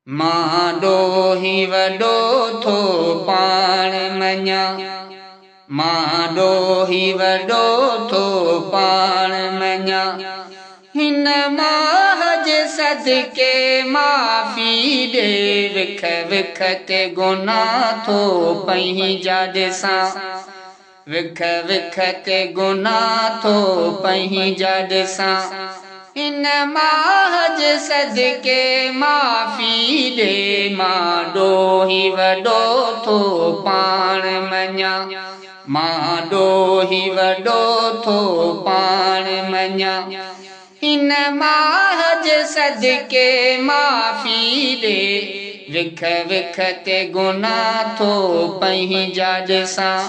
مان ڏوهي وڏو ٿو پاڻ مڃان، مان ڏوهي وڏو ٿو پاڻ مڃان، هن ماهه جي صدقي معافي ڏي. وک وک تي گناهه ٿو پنهنجا ڏسان، وک وک تي گناهه ٿو پنهنجا ڏسان، هن ماهه جي صدقي معافي ڏي. مان ڏوهي وڏو ٿو پاڻ مڃان، مان ڏوهي وڏو ٿو پاڻ مڃان، هن ماهه جي صدقي معافي ڏي. وک وک تي گناهه ٿو پنهنجا ڏسان،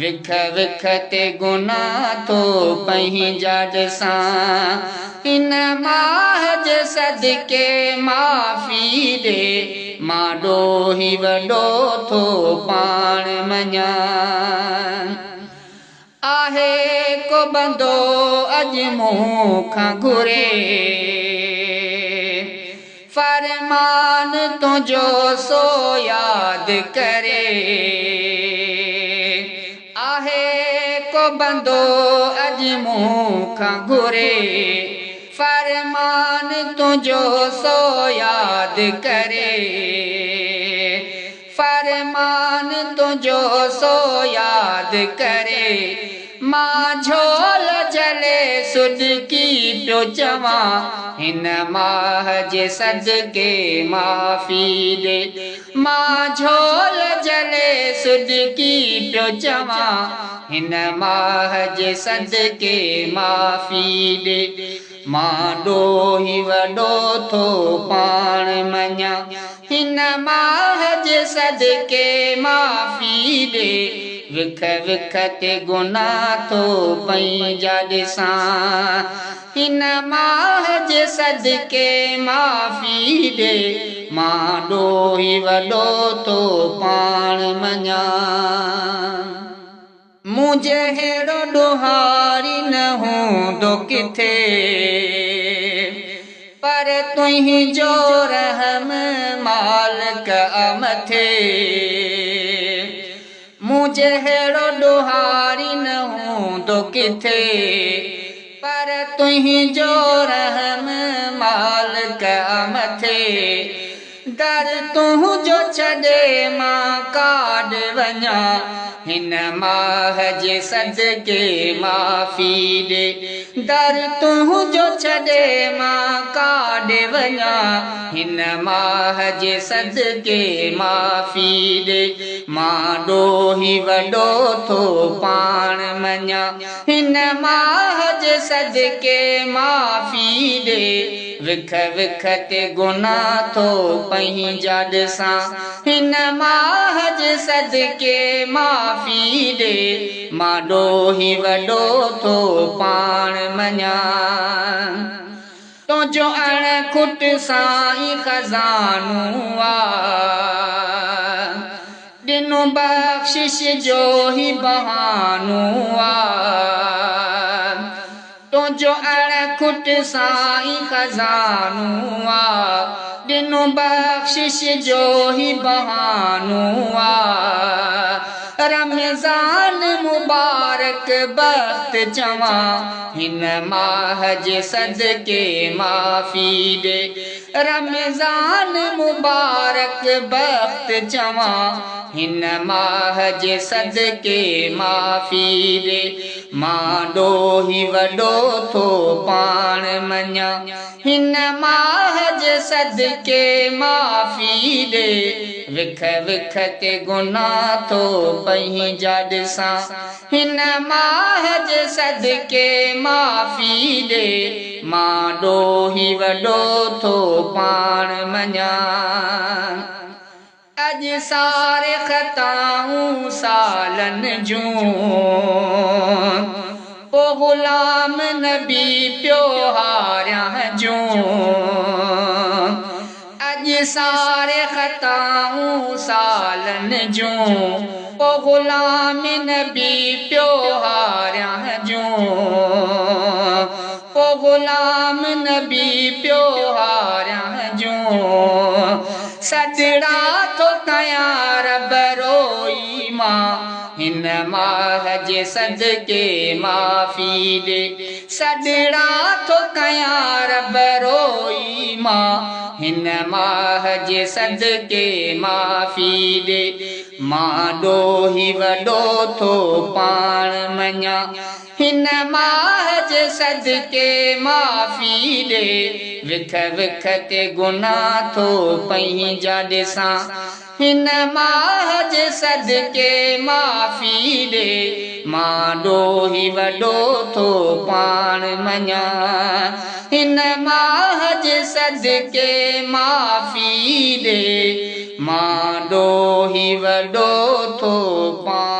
وک وک تي گناهه ٿو پنهنجا ڏسان، هن ماهه جي صدقي معافي ڏي. مان ڏوهي وڏو ٿو پاڻ مڃان. آهي ڪو بندو اڄ مون کان گهري، فرمان تنهنجو سو ياد ڪري. آهي ڪو بندو اڄ مون کان گهري، فرمان تنهنجو سو ياد ڪري، فرمان تنهنجو سو ياد ڪري. مان جهول جهلي سڏڪي پيو چوان، هن ماهه جي صدقي معافي ڏي. مان جهول جهلي سڏڪي پيو چوان، هن ماهه جي صدقي معافي ڏي. مان ڏوهي وڏو ٿو پاڻ مڃان، هن ماهه جي صدقي معافي ڏي. وک وک تي گناهه ٿو پنهنجا ڏسان، هن ماهه جي صدقي معافي ڏي. مان ڏوهي وڏو ٿو پاڻ مڃان. مون جهڙو ڏوهاري نه هوندو ڪٿي، پر تنهنجو رحم مالڪ مٿي. مون جهڙو ڏوهاري نه هوندو ڪٿي، پر تنهنجو رحم مالڪ مٿي. در تنهنجو ڇڏي مان ڪاڏ وڃان، هن ماهه جي صدقي معافي ڏي. در تنهنجو ڇڏي مان ڪاڏ وڃان، هن ماهه جي صدقي معافي ڏي. مان ڏوهي وڏو ٿو پاڻ مڃان، هن ماهه جي صدقي معافي ڏي. وک وک تي گناهه ٿو پنهنجا ڏسان، هن ماهه جي صدقي معافي ڏي. مان ڏوهي وڏو ٿو پاڻ مڃان. تنهنجو اڻ کٽ سائين خزانو آ، ڏنو بخشش جو ئي بهانو آ. تنهنجو اڻ کٽ سائين خزانو آ، ڏنو بخشش جو ئي بهانو آ. رمضان مبارڪ بخت چوان، هن ماهه جي صدقي معافي ڏي. رمضان مبارڪ بخت چوان، هن ماهه جي صدقي معافي ڏي. مان ڏوهي وڏو ٿو پاڻ مڃان، هن ماهه جي صدقي معافي ڏي. وک وک تي گناهه ٿو پنهنجا ڏسان، هن ماهه جي صدقي معافي ڏي. مان ڏوهي وڏو ٿو پاڻ مڃان. اڄ ساري خطائون سالن جون، پوءِ غلام نبي پيو هاريان جون. اڄ ساري خطائون سالن جون، پوءِ غلام نبي پيو هاريان جون، پوءِ غلام نبي پيو هاريان جون. سڏڙا ٿو ڪيان رب روئي مان، هن ماهه جي صدقي معافي ڏي. سڏڙا ٿو ڪيان رب روئي مان، هن ماهه جي صدقي معافي ڏي. مان ڏوهي وڏو ٿو پاڻ مڃان، هن ماهه جي صدقي معافي ڏي. وک وک تي گناهه ٿو پنهنجا ڏسان، هن ماهه جي صدقي معافي ڏي. مان ڏوهي وڏو ٿو پاڻ مڃان، هن ماهه جي صدقي معافي ڏي. مان ڏوهي وڏو ٿو پاڻ